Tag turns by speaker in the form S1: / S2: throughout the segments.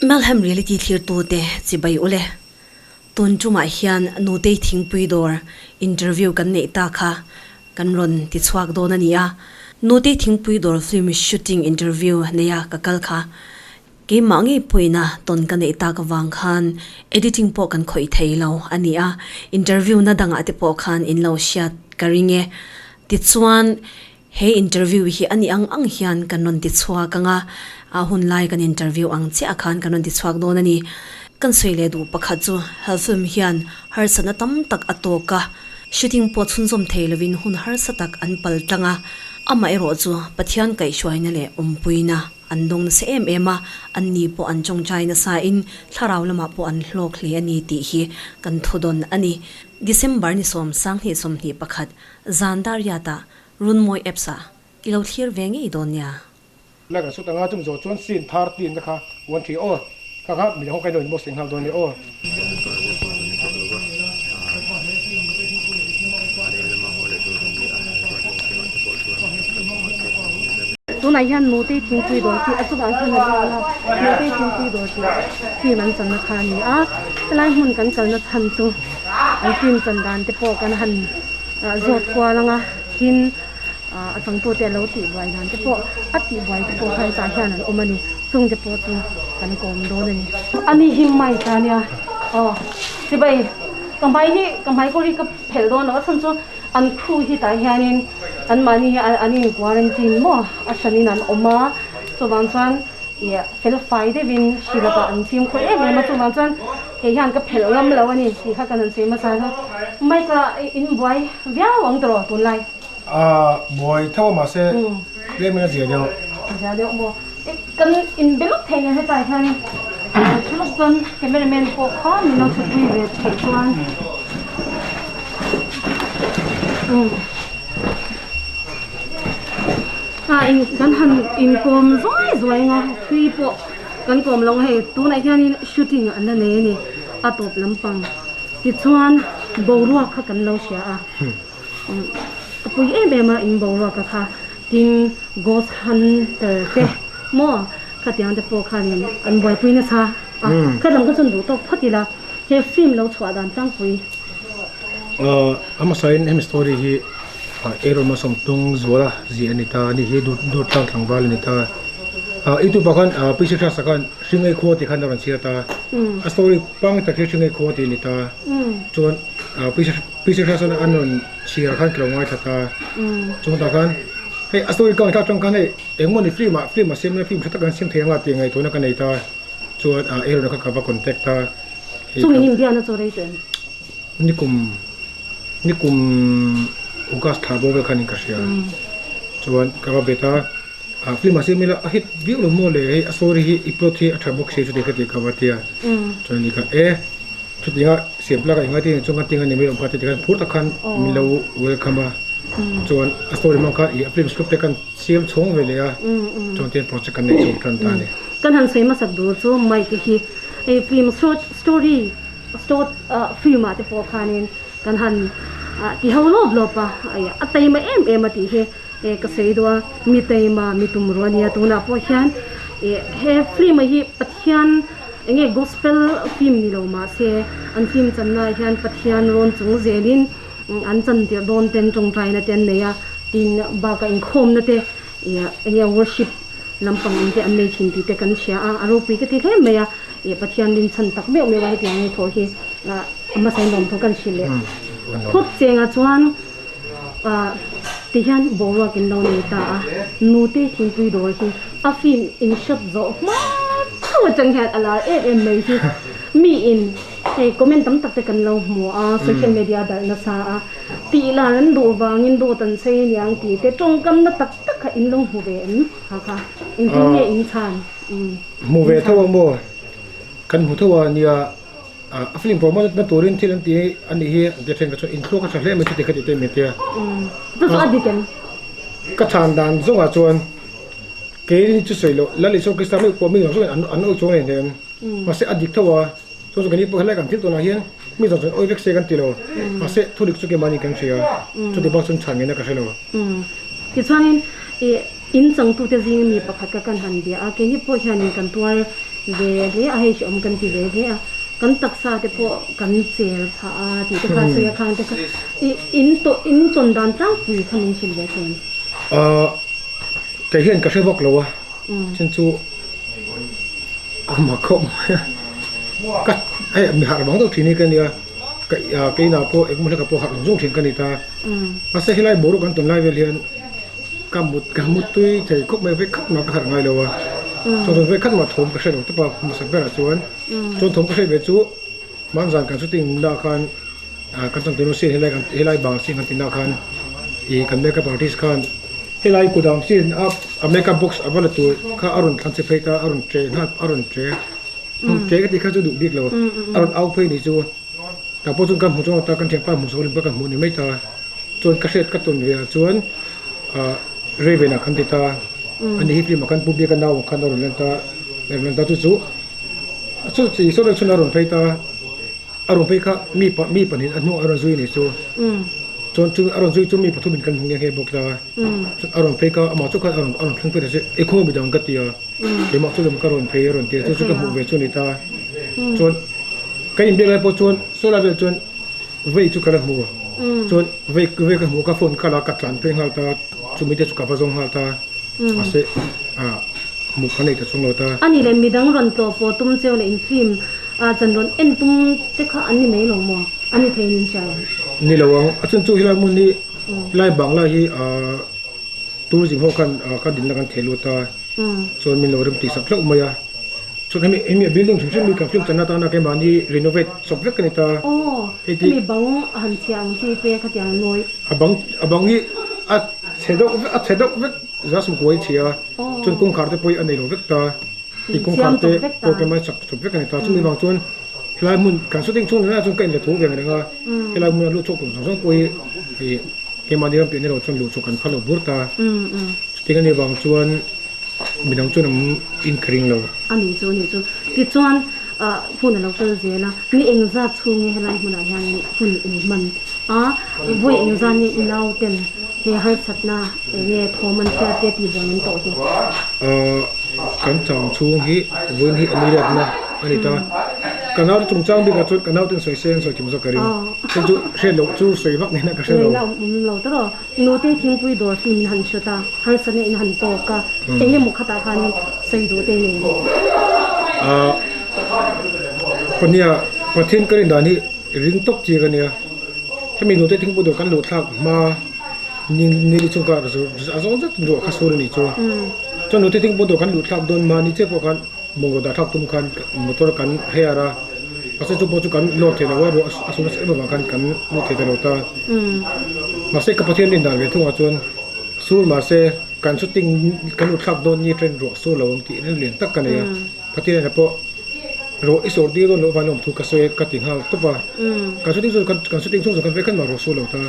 S1: Melhem Reality thlirtute chibai ule. Tun tumah hian Nutei Thingpui dawr interview kan neih ta kha kan rawn ti chhuak dawn a ni a. Nutei Thingpui dawr film shooting interview neia ka kal kha keimah ngei pawina tawn ka neih tak avang khan editing pawh kan khawih thei lo a ni a. Interview na dangah te pawh khan in lo hriat ka ring e. Tichuan He interview hi a ni ang ang hian kan rawn ti chhuak ang a, a hun lai kan interview ang chiah khan kan rawn ti chhuak dawn a ni. Kan sawi leh duh pakhat chu he film hian harsatna tam tak a tawk a, shooting pawh chhunzawm thei lovin hun harsa tak an pal tlang a, amaherawh chu Pathian kaihhruaina leh awmpuina an dawng nasa em em a, an ni pawh an tawngtai nasain thlarau lamah pawh an hlawk hle a ni tih hi kan thudawn a ni. December ni 10, 21 zan dariatah Runmawi apps ah i lo thlir ve ngei dawn nia.
S2: La kan sut anga chumi zawh chuan scene 13 te kha uan thi aw kha kha midang ho ka ino in box eng nghal dawn nia aw.
S3: Tunah hian Nutei thingpui dawr khi a chungah hian a lang a, Nutei thingpui dawr tih film an channa kha a ni a, helai hmun kan kalna chhan chu an film chan dan te pawh kan han zawt kual ang a tin a changtute a lo tih buai dan te pawh a tih buai te pawh kha hetah hian an awm a ni chung te pawh chu kan kawm dawn a ni. Ani hi mic a nia aw chibai ka hmai hi ka hmai kawr hi ka phelh dawn lo a chhan chu an crew hi tah hianin an mahni hi an in quarantine maw a hranin an awm a chuvang chuan Ih fel fai deuhin hri lakah an fimkhur em em a, chuvang chuan kei hian ka phelh ngam lo a ni tih kha kan han sawi hmasa a, Mike a in buai viau ang tawh tunlai?
S2: A buai tho a mahse tlem in a zia deuh.
S3: A zia deuh maw? Kan in be lawk thei nen hetlai hian thu lawk chuan cameraman pawh kha min lo thutpui ve theih chuan. A in kan han inkawm zuai zuai ang a thui pawh kan kawm lo hei tunah hianin shooting an la nei a ni a tawp lampang tichuan boruak kha kan lo hria a a pui em em a in boruak a kha tin ghost hunter te maw khatiang te pawh khanin an buaipui nasa a khalam kha chuan duh tawk phawt ila he film lo chhuah dan tlangpui.
S2: A hmasain hemi story hi Aaron Malsawmtung Zuala ziah a ni ta a ni hi Durtlang tlangval a ni ta YouTube ah khan PC Trust ah khan Hringei khua tih khan a rawn chhiar ta a story pangngai tak hi Hringei khua tih a ni ta chuan PC Trust an rawn chhiar khan ka lo ngaithla ta chung tah khan hei a story ka ngaihthlak atang khan hei engemaw ni film ah film a siam film tha tak an siam thei anga tih ngaihtuahna ka nei ta chuan Aaron kha ka va contact ta.
S3: Chung in inbiakna chu rei tawh em?
S2: Nikum nikum August thla bo vel khan in ka hria. Chuan ka va bet a, a film ah siam ila a hit viau lo maw le hei a story hi i plot hi a tha bawk si chuti ka ti ka va tia. Chuan ni kha e chutinga siam tlak a ingai te chuan ka tinga ni mai awm kha ti khan phur tak khan min lo welcome a. Chuan a story hmang khan i a film script te kan siam chhawng ve leh a. Chuan tihian project kan neih chhawng tan ta a ni.
S3: Kan han sawi hmasak dur chu Mike hi Hei film short story short film ah te pawh khanin kan han ti ho lawp lawp a, a taima em em a tih hi ka sawi duh a, mi taima mi tum ruah a nia tunah pawh hian he film ah hi Pathian eng nge gospel film ni lo mahse an film channa ah hian Pathian rawn chung zelin an chan tirh dawn ten tawngtaina te an nei a, tin bakah inkhawmna te eng nge worship Lampang ang te an nei thin tih te kan hria a, a ropui ka ti hle mai a, ih Pathian rinchhan tak meuh meuh a hetiang ang thaw hi a hmasa in lawmthaw kan hrilh leh phawt cheng ah chuan ah ti hian boruak in lo nei ta a, nute thingpui dawr hi a film in hriat zawh hma chauh atang hian a lar em em mai hi mi in hei comment tam tak te kan lo hmu a, social media a darh nasa a, tih lar an duh vangin dawt an sawi aniang tih te tawngkam na tak tak kha in lo hmu ve em? Ha kha engtin nge in chhan?
S2: Hmu ve tho ang maw? Kan hmu tho a nia, a film promote na turin thil an ti a nih hi an ti a then ka chuan inthluak a tha hle mai chuti kha ti te min ti a.
S3: Chu chu a dik em?
S2: Ka chhan dan zawngah chuan keini chu sawi loh Lal Isua Krista meuh pawh mi zawng zawngin an awih chuang nen hian mahse a dik tho a, chu chu keini pawh helai kan thil tawnah hian mi zawng zawngin awih vek se kan ti lo, mahse thu dik chu keimahni kan hria, chuti bak chuan chhan ngeina ka hre lo.
S3: Tichuanin ih in changtute zing mi pakhat kha kan han bia a, keini pawh hianin kan tuar ve hle a, hei hrehawm kan ti ve hle a, kan taksa te pawh kan cher phah a tih te kha sawi a khang te kha i in tawh in tawn dan tlangpui kha min hrilh ve thei.
S2: Ahh kei hian ka hre vak lo a, chin chu a mak khawp mai a, ka hei mi harh vang deuh thin hi ka nia, ka keina pawh engemaw hlek ah pawh harh zung zung thin ka ni ta, mahse helai boruak kan tawn lai vel hian Ka mut ka mut tui thei khawp mai vek khat mah ka harh ngai lo a, chuan chuan vek khat mah thawm ka hre lo tawp a hmasa berah chuan chuan thawm ka hre ve chu hmanzan kan shooting na khan ah kan changtu nu sin helai kan helai bang sin kan tih na khan ih kan makeup artist khan helai kudang sin a a makeup box a va la tur kha a rawn thlan che phei ta a rawn che nghal a rawn che che ka tih kha chu duh bik lo a rawn au phei ni chu. Tah pawh chuan ka hmu chuang ta kan thianpa hmu sawn ka hmuh ni mai ta chuan ka hriat ka tawn ve ah chuan ah Raven ah khan ti ta ani hi film ah khan pu biak a nau ang khan a rawn lan ta a rawn lan ta chu chu chu chi saw lai chhun a rawn phei ta a rawn phei kha mi pa mi pahnih a hnungah a rawn zui a nih chu chuan chu a rawn zui chu mi pathum in kan hmu nghe nghe bawk ta chuan a rawn phei kha amah chu khan a rawn a rawn thleng phei ta che i khaw mi dang ka ti a. Keimah chu lem ka rawn phei a rawn ti a, chu chu ka hmuh ve chu a ni ta. Chuan ka inbiak lai pawh chuan saw lai vel chuan vei chu ka la hmu a, chuan vei vei ka hmuh ka phone ka la ka tlan phei nghal ta, chumi te chu ka va zawng nghal ta, mahse ah hmuh ka nei ta chuang lo ta.
S3: A nih leh midang rawn tlawh pawh tum cheu leh in film ah chan rawn en tum te kha an ni mai lo maw? A ni thei in hria em?
S2: Ni lo ang, a chhan chu helai hmun hi helai bangla hi ah. Tourism ho khan ka dinna kan theh lut a, chuan min lo rem tih sak hlauh mai a. Chuan hemi hemi a building hrim hrim hi kan film channa atana keimahni renovate chawp vek a ni ta.
S3: Aw, hemi bang a han chhia ang chi te khatiang nawi.
S2: A bang a bang hi a chhe deuh vek a chhe deuh vek za sumkuai chhia a, chuan kawngkhar te pawh hi a nei lo vek ta. Tih kawngkhar te pawh keimahni sak chawp vek a ni ta. Chumi vang chuan helai hmun kan shooting chhung nen chuan ka inla thu ve ang reng a, helai hmuna luh chhuak tur zawng zawng pawh hi ih. Keimahni ram piah ni lo chuan luh chu kan phal lo bur ta. Chuting anih vang chuan midang chuan an in ka ring lo.
S3: A nih chu, a nih chu. Tichuan hun a lo kal zel a, mi engzat chhung nge helai hmunah hianin hun in hman a, vawi engzat nge i nauten he harsatna eng nge thawm an hriat te tih buai an tawh hi?
S2: Kan chang chhung hi vawiin hi a ni riatna a ni ta. Ka naute chungchang bikah chuan ka nauten sawi se an sawi thiam zawk ka ring. Hei chu hriat loh chu sawi vak nihna ka hre lo.
S3: Ngaihna awm lo ta rawh. Nute thingpui dawr hi min han hrawt a, harsatna in han tawk a, eng emaw khatah khan sawi duh te nei lo.
S2: Ahh pania Pathian ka rin dan hi ring tawp chi ka nia. Hemi nute thingpui dawr kan luh thlak hma ni ni chhung kha a zawng zet ruah kha sur a nih chu. Chuan nute thingpui dawr kan luh thlak dawn hma ni chiah pawh khan Bungraw dah thlak tum khan motor kan hire a, mahse chu pawh chu kan load thei lo a, ruah a sur nasa em avang khan kan lut thei ta lo ta. Mahse ka Pathian rin dan ve thungah chuan sur mahse kan shooting kan lut thlak dawn ni train ruah sur lo ang tih rilru lian tak ka nei a, Pathian hnenah pawh ruah i sur dil dawn loh avangin awmthu ka sawi a ka ti nghal tawp a, kan shooting chu kan shooting chhung zawng khan vek khan mah ruah sur lo ta,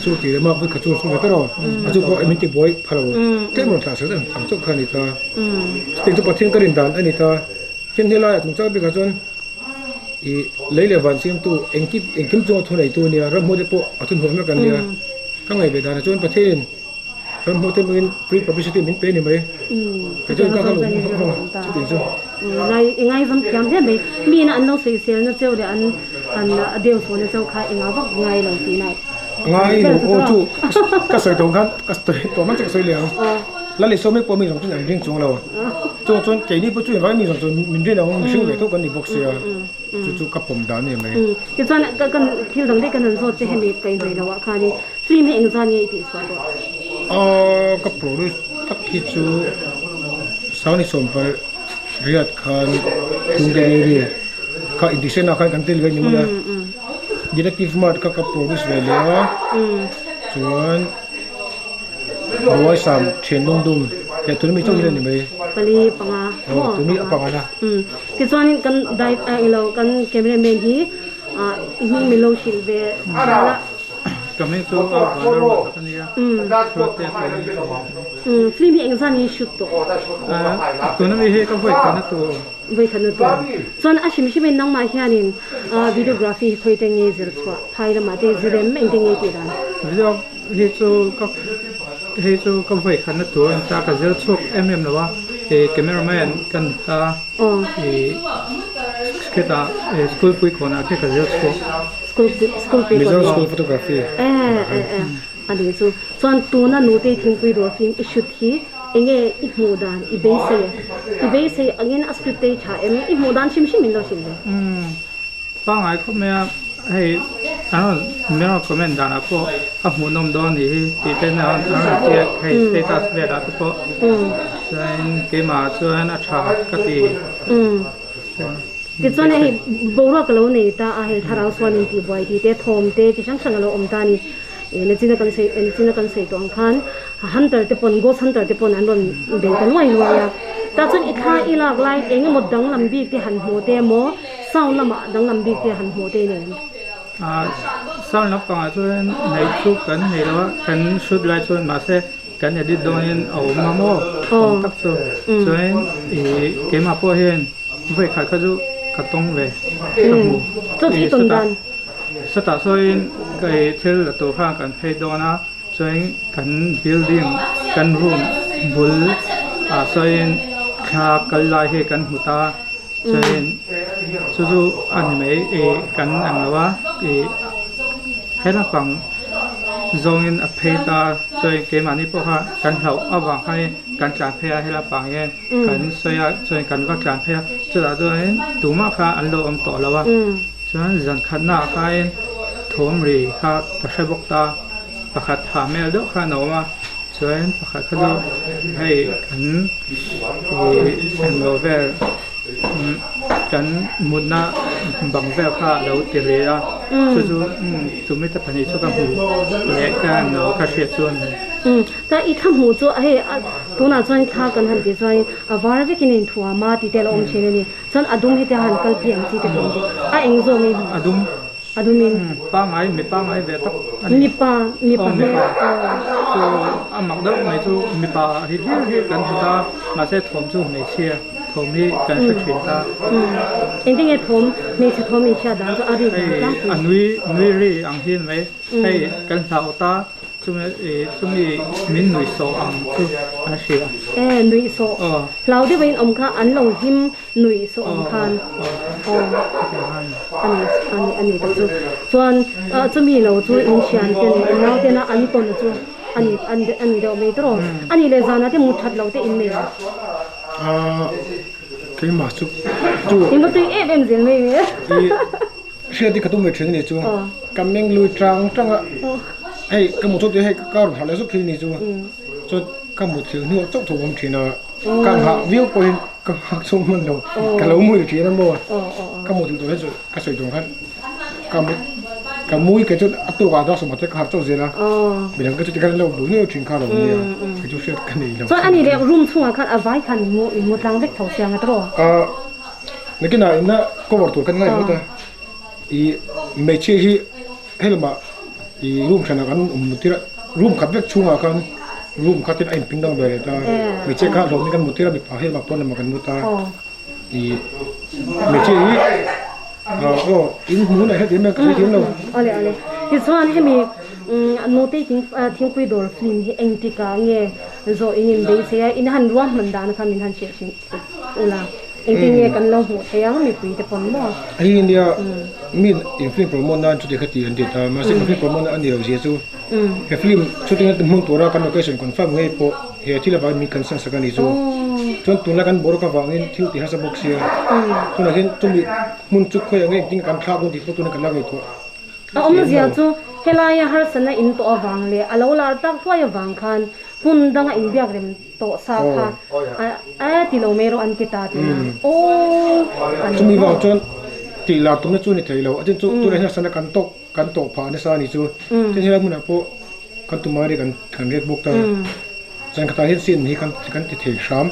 S2: sur tih leh mak vek kha chu sur ve ta rawh, a chu pawh min ti buai pha lo tlem rawn thlah sak ang chauh kha a ni ta. Chutiang chu Pathian ka rin dan a ni ta. Tin helaiah chungchang bikah chuan ih lei leh van siamtu engkim engkim chunga thu neitu a nia, ramhmuate pawh a thunhawh mek an nia. Ka ngaih ve danah chuan Pathianin ramhmuate hmangin free publicity min pe a ni mai. Kei chuan ka ka lo hmu chutiang chu.
S3: Ngai i ngaizam thiam hle mai. Miin an lo sawiselna cheu leh an an deu chhuahna cheu kha i ngah vak ngai lo tihna.
S2: Ngai lo aw chu ka sawi tawh khan ka sawi tawh hman chu ka sawi leh ang. Lal Isua mai pawh mi zawng chuan an ring chuang lo. Chung chuan keini pawh chu engvangin mi zawng chuan min rin ang mihring ve tho kan ni bawk sia chu chu ka pawm dan em mai.
S3: Tichuan ka kan thil dang daih kan han zawt che hemi kaihhnawih loh ah khanin film hi engzat nge i tih chhuah tawh?
S2: Aaa ka produce tak hi chu Sangni Sawmpal riat khan Chungdeli ri kha intisenah khan kan tel ve ni mai a. Detective Mart kha ka produce ve leh a chuan. Ruai sam thian lung dum leh tun mi chauh hi a ni mai.
S3: Pali panga
S2: maw? Tun mi a panga na.
S3: Tichuanin kan dai a englo kan camera man hi i hming min lo hrilh ve nghal a.
S4: Ka hming chu a van a ruat tak a nia. Hruaite a ni.
S3: Film hi engzat nge shoot tawh?
S4: Tuna mi hi ka vawi khatna tur.
S3: Vawi khatna tur. Chuan a hrim hrimin nangmah hianin videography hi khawi te nge zir chhuah? Phai lamah te zir em engte nge tih dan?
S4: Video Hei chu ka hei chu ka vawi khatna tur a ni ta, ka zir chhuak em em lo a. Cameraman ka ni ta ih khitah school pui kawnah khi ka zir chhuak.
S2: Mizo school photography.
S3: A nih chu. Chuan tuna nutei thingpui dawr film i shoot hi enge i hmuh dan i beisei a? I beisei angin a script te i tha em? I hmuh dan hrim hrim in lo hrilh ve.
S4: Umm pangngai khawp mai a, hei an rawn min rawn comment danah pawh a hmuhnawm dawn nih hi tih te an rawn ziak hei status velah te pawh chuan keimah chuan a tha ka ti.
S3: Tichuan hei boruak a lo nei ta a, hei thlarau suan in tihbuai tih te, thawm te chi hrang hrang a lo awm ta a ni. Nachina kan sawi nachina kan sawi tawh ang khan hunter te pawn ghost hunter te pawn an rawn bei ta luai luai a. Tah chuan i thla i lak lai eng emaw danglam bik te han hmuh te emaw sound lamah danglam bik te han hmuh te i nei em?
S4: Sound lampangah chuan neih chu kan nei lo a, kan shoot lai chuan mahse kan edit dawnin a awm a maw awm tak chu. Chuan ih keimah pawh hian Vawi khat kha chu ka tawng ve ka hmu. Sawtah sawiin ka ei thil la tur khan kan phei dawn a, chuan kan building kan room bul ah sawiin thla kal lai hi kan hmu ta, chuan chu chu a ni mai ih kan ang lo a ih he lampang zawngin a phei ta chuan keimahni pawh kha kan hlauh avang khanin kan tlan phei a he lampang hian. Kan sawi a chuan kan va tlan phei a chutah chuanin tumah kha an lo awm tawh lo a chuan zan khatnaah khain thawm ri kha ka hre bawk ta pakhat hah hmel deuh khan a awm a chuan pakhat kha chu hei kan ih englo vel kan mutna bang vel kha a lo ti ri a chu chu chumi te pahnih chu ka hmu leh ka englo ka hriat chu a ni.
S3: Ta i thla hmuh chu hei a tunah chuan thla kan han tih chuan a var vekin a inthuam a tih te a lo awm thin a ni. Chuan a dum hetia han kal phei ang chi te pawh an ti. A eng zawk nge hmuh?
S4: A dum.
S3: A dumin.
S4: Pangngai, mi pangngai ve tak a ni.
S3: Mipa, mipa hmel.
S4: Aw mipa. Chu a mak deuh mai chu mipa hi hlir hi kan hmu ta, mahse thawm chu hmeichhia thawm hi kan hre thin ta.
S3: Engtin nge thawm, hmeichhe thawm inhriat dan chu a rik dan tlangpui?
S4: Hei a nui, nui ri ang hi a ni mai. Hei kan hlau ta. Chumi chumi min nuih sawh ang chu an hria.
S3: E nuih sawh.
S4: Aw.
S3: Hlau deuh in awm kha an lo hlim nuih sawh ang khan.
S4: Aw.
S3: Aw. Ani ani ani tak chu. Chuan chumi lo chu in thian ten in nau ten a an tawn chu ani ani deuh mai tawh. Ani leh zanah te mut that lo te in nei ang.
S2: Ahh keimah chu chu.
S3: Engmaw tui em em zel mai nge.
S2: Hriat hi ka tum ve thin a ni chu, ka meng lui tang tang a, hei ka mu chawt hi hei ka rawn harh leh zuk thin a ni chu, chuan ka mu thil hnuah chauh tho awm thin a, ka nghah viau pawhin ka nghak chhuak hman lo, ka lo mui thin a maw, ka mu thil tawh hian chu ka sawi tur khan ka mu ka mui kei chuan a tawkah dar sawmkhat te ka harh chauh zel a, midang te chu tikhan an lo bu nuai thin kha lo nia, kei chu hriat ka nei lo.
S3: Chuan a ni leh room chhungah khan a vai khan in mu in mu tlang vek tho sia nga tawh.
S2: Nakinah inna cover tur kan ngai ngawt a, ih hmeichhia hi helamah ih room hranah kan awm tir a, room khat vek chhungah khan room khatin a inping dang ve leh ta, hmeichhia kha hlawmin kan mut tir a mipa helamah pawn lamah kan mut a, ih hmeichhia hi aw in hmu hunah hetiang hian ka sawi thiam lo.
S3: Awle awle tichuan hemi nute thingpui dawr film hi engtikah nge zawh in inbeisei a, in han ruahman dan kha min han hrilh thin. Ula, engtin nge kan lo hmuh theih ang mipui te pawn maw?
S2: Hei nia mi in film promote nan chuti kha ti an ti ta, mahse kan film promote na a ni lo zia chu he film shooting na hmun tura kan location confirm ngei pawh he thil avangin min kan sensak a ni chu. Chuan tunlai kan boruak avangin thil ti harsa bawk sia, tunah hian chumi hmun chu khawiah nge engtin kan thlak dawn tih pawh tunah kan la ngaihtuah.
S3: A awmzia chu helaia harsatna in tawh avang leh a lo lar tak hluai avang khan hmun danga inbiak rem tawh sa kha a ti lo mai rawh an ti ta tih na aw a ni
S2: Chumi vang chuan tih lar tumna chu a ni thei lo a chin chu tunah hian harsatna kan tawk kan tawh phah nasa a ni chu tin helai hmunah pawh kan tumah riak kan riak bawk ta zan khatah hian scene hi kan ti thei hram.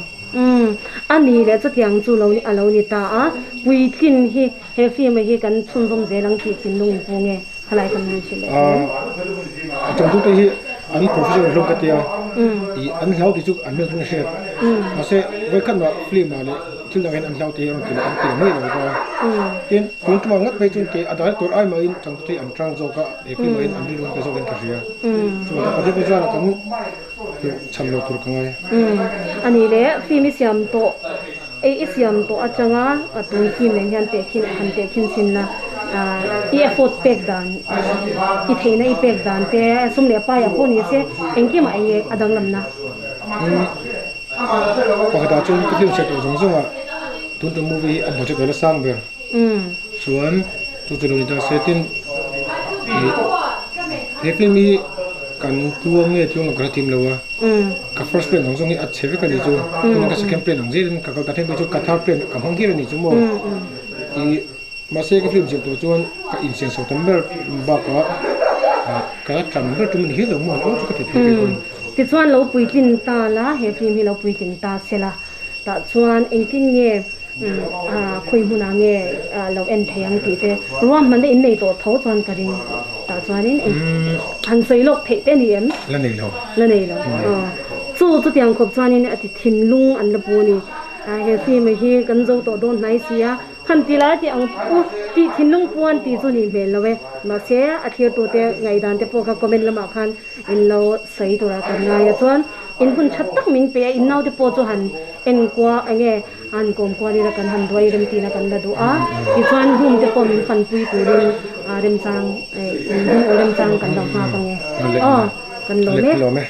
S3: A ni leh chutiang chu lo a lo ni ta a puitlin hi He film hi kan chhunzawm zel ang tih thinlung in pu nge khalai kan han hrilh leh zel.
S2: A changtute hi an professional hlawm ka tia, ih an hlau tih chu an hmel chu a hriat. Mahse vawikhat mah film ah leh thil dang hian an hlau te hi a rawn ti an ti ngei lo bawk a. Tin, tun tumah ngat phei chuan kei a dai tur ai mahin changtute hi an tang zawk a, he film ah hian an rilru an pe zawkin ka hria. Chuvang chuan Pathian zarah kan hlawh chhan lo tur ka ngai.
S3: A nih leh film i siam tawh ei i siam tawh atanga tun film nen hian tehkhin han tehkhin chin la, i effort pek dan i theihna i pek dan te sum leh paiah pawh ni se engkimah eng nge a danglamna?
S2: Pakhatah chuan ka film chhiat tawh zawng zawngah tun tum movie hi a budget a la sang ber. Chuan chu chu lo ni ta se tin ih he film hi kan tluang nge tluang lo ka hre thim lo a, ka first plan ang zawng hi a chhe vek a ni chu, tuna ka second plan ang zelin ka kal ta thleng phei chu ka third plan ka hmang hial a ni chu maw ih mahse ka film siam tawh chuan ka insiam chho tam ber bakah ka la tam ber tum a ni hial lo maw aw chu ka ti thei ve.
S3: Tichuan lo puitlin ta la, he film hi lo puitlin ta se la. Tah chuan engtin nge khawi hmunah nge lo en thei ang tih te ruahmanna in nei tawh tho chuan ka ring. Tah chuanin han sawi lawk theih te a ni em?
S2: La nei lo.
S3: La nei lo. Chu chutiang khawp chuanin a ti thinlung an la pu a ni. He film hi kan zo tawh dawn hnai si a. Han ti lai tih ang u tih thinlung pu an tih chu nih hmel lo e. Mahse a thirtute ngaihdan te pawh kha comment lamah khan In lo sawi tura kan ngai a chuan in hun tha tak min pe a, in naute pawh chu han en kua enge han kawm kual ila kan han duai rem tina kan la duh a, tichuan room te pawh min fanpui turin remchang in hun aw remchang kan lo nghak ange aw kan lawm e.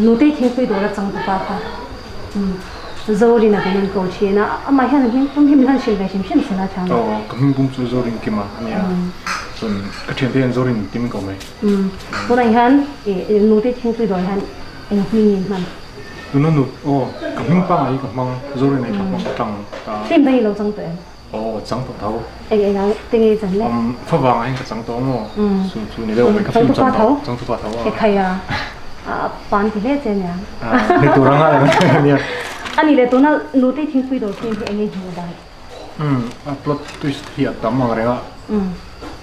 S3: Nutei thingpui dawr a chang tu pa kha Zorina kan an ko thin a, amah hian a hming pum hi min han hrilh ve hrim hrim se la chang.
S5: Aw, ka hming pum chu Zorin Kima a nia, chuan ka thiante hian Zorin Kim ko mai.
S3: Tunah hian Nutei thingpui dawr hian eng hming in hman?
S5: Tuna nu, aw, ka hming pangai hi ka hmang, Zorina hi ka hmang tlang ta.
S3: Film dang i lo chang tawh em?
S5: Aw, chang tawh tho.
S3: Eng eng ang te nge chan le?
S5: Favang ah hian ka chang tawh maw? Chu chu ni deuh mai ka film chan tawh. Changtu pa tho a.
S3: E khai a, pan ti hle che nia.
S5: Ni tur anga eng nia.
S3: Ani le tuna Nutei thingpui dawr film hi eng nge hmuh dan?
S5: A plot twist hi a tam ang reng a.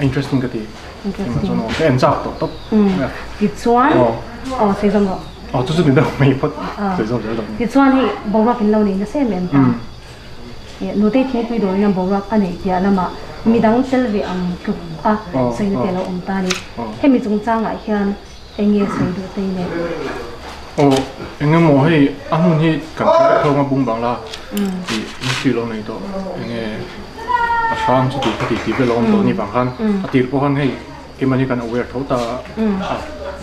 S5: Interesting ka ti.
S3: Interesting.
S5: Ka en chak tawh tawp.
S3: Tichuan, aw sawi zawm rawh.
S5: Aw chu chu ni deuh mai phawt. Sawi zawm zel deuh.
S3: Tichuan hei boruak in lo nei nasa em em ta. Nutei thingpui dawrin a boruak a neih piah lamah midang tel ve ang tluk a sawina te a lo awm ta a ni. Hemi chungchangah hian eng nge sawi duh te i nei?
S5: Aw, eng emaw hei a hmun hi kan hre vek tho a bung bang la tih industry lo nei tawh eng nge a hrang chu tih kha tih tih vel a awm tawh a nih vang khan a tir pawh khan hei keimahni kan aware tho ta a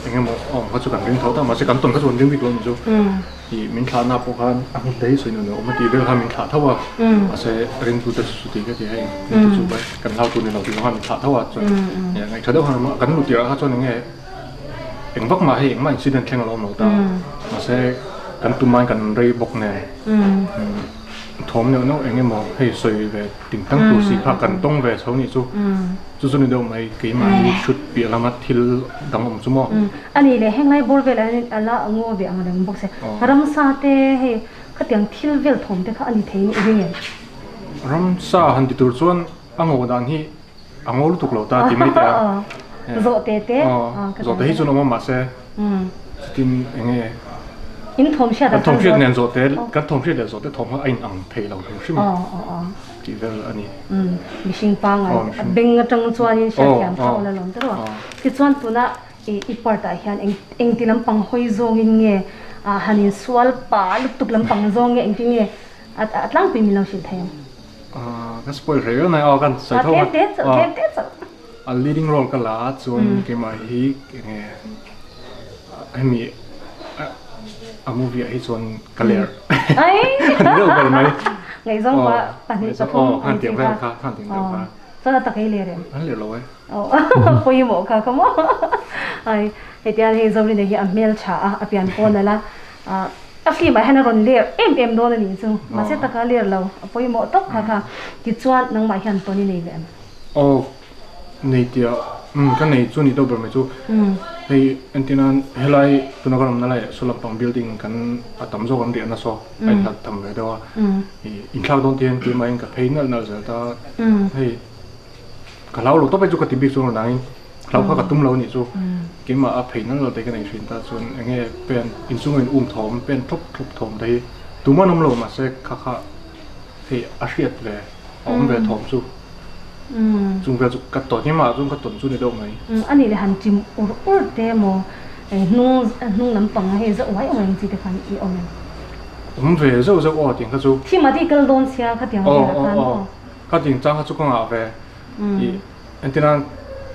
S5: eng emaw a awm kha chu kan ring tho ta mahse kan tawn kha chu kan ring bik lo a ni chu. Ih min thlahna pawh khan a hmun te hi sawi nuam lo awm a tih vel khan min thlah tho a, mahse ringtu te chu chuti ka ti hei ringtu chu vai kan hlau tur ni lo tih zawng khan min thlah tho a chuan ngaihṭha deuh khan kan luh tirah kha chuan eng nge eng vak mah hei engmah incident thleng a lo awm lo ta mahse kan tum aiin kan rei bawk nen thawm neuh neuh eng emaw hei sawi ve ting tang tur si kha kan tawng ve chho nih chu chu chu ni deuh mai keimahni hrut piah lama thil dang awm chu maw.
S3: A nih leh henglai bawr velah hian a la ngaw ve ang reng bawk se. Ramsa te hei khatiang thil vel thawm te kha a ni thei in i ring em?
S5: Ramsa han ti tur chuan a ngaw dan hi a ngaw lutuk lo ta ti mai teh a.
S3: Zawhte te.
S5: Zawhte hi chuan awm a mahse chutin eng nge
S3: In thawm hriat
S5: kan thawm hriat nen zawhte kan thawm hriat leh zawhte thawm kha a in ang thei lo hrim hrim tih vel a ni.
S3: Mihring pangai a beng atang chuanin hriatthiam kha awl alawm ta rawh. Tichuan tuna I part ah hian eng engti lampang hawi zawngin nge han insual pah lutuk lampang zawng nge engtin nge a tlangpui min lo hrilh thei ang?
S5: Ka spoil rei reuh mai aw kan sawi tho
S3: a. Tlem te chauh tlem te chauh.
S5: A leading role ka la a chuan keimah hi enge hemi a movie ah hi chuan ka ler
S3: Ai!
S5: Ani deuh ber mai.
S3: Ngaihzawng pa pahnih pathum
S5: ang chi kha. Khan tiang vel kha.
S3: Chuan a tak ei ler em?
S5: An ler lo e.
S3: Pawimawh kha ka maw? Ai, hetiang hei Zorina hi a hmeltha a, a pian pawn ala a film ah hian a rawn ler em em dawn a nih chu. Mahse taka ler lo, a pawimawh tawp kha kha. Tichuan nangmah hian tawn i nei ve em?
S5: Aw, nei tia, umm ka nei chu ni deuh ber mai chu. Hei entirnan helai tuna kan awmna laiah saw lampang building kan a tam zawk an riah nasa a inhlat tham ve deuh a. Inthlak dawn te hian keimah in ka phei nalh nalh zel ta. Hei. Ka hlau lo tawp e chu ka ti bik chuan nangin Hlau kha ka tum lo anih chu. Keimah a phei nal lo te ka nei thin ta chuan enge pen inchunga in um thawm pen thlawp thlawp thawm te hi tum an awm lo mahse kha kha hei a hriat ve a awm ve thawm chu chung vel chu ka tawn hi mah chuan ka tawn chu ni deuh mai.
S3: Anih leh han chim ur ur te maw hnung hnung lampang a hei zauh uai uai ang chi te khan i awm em?
S5: Awm ve zeuh zeuh aw tiang kha chu.
S3: Thim a tih kal dawn sia khatiang velah khan aw.
S5: Kha tiang chang kha chu ka ngah ve i Entirna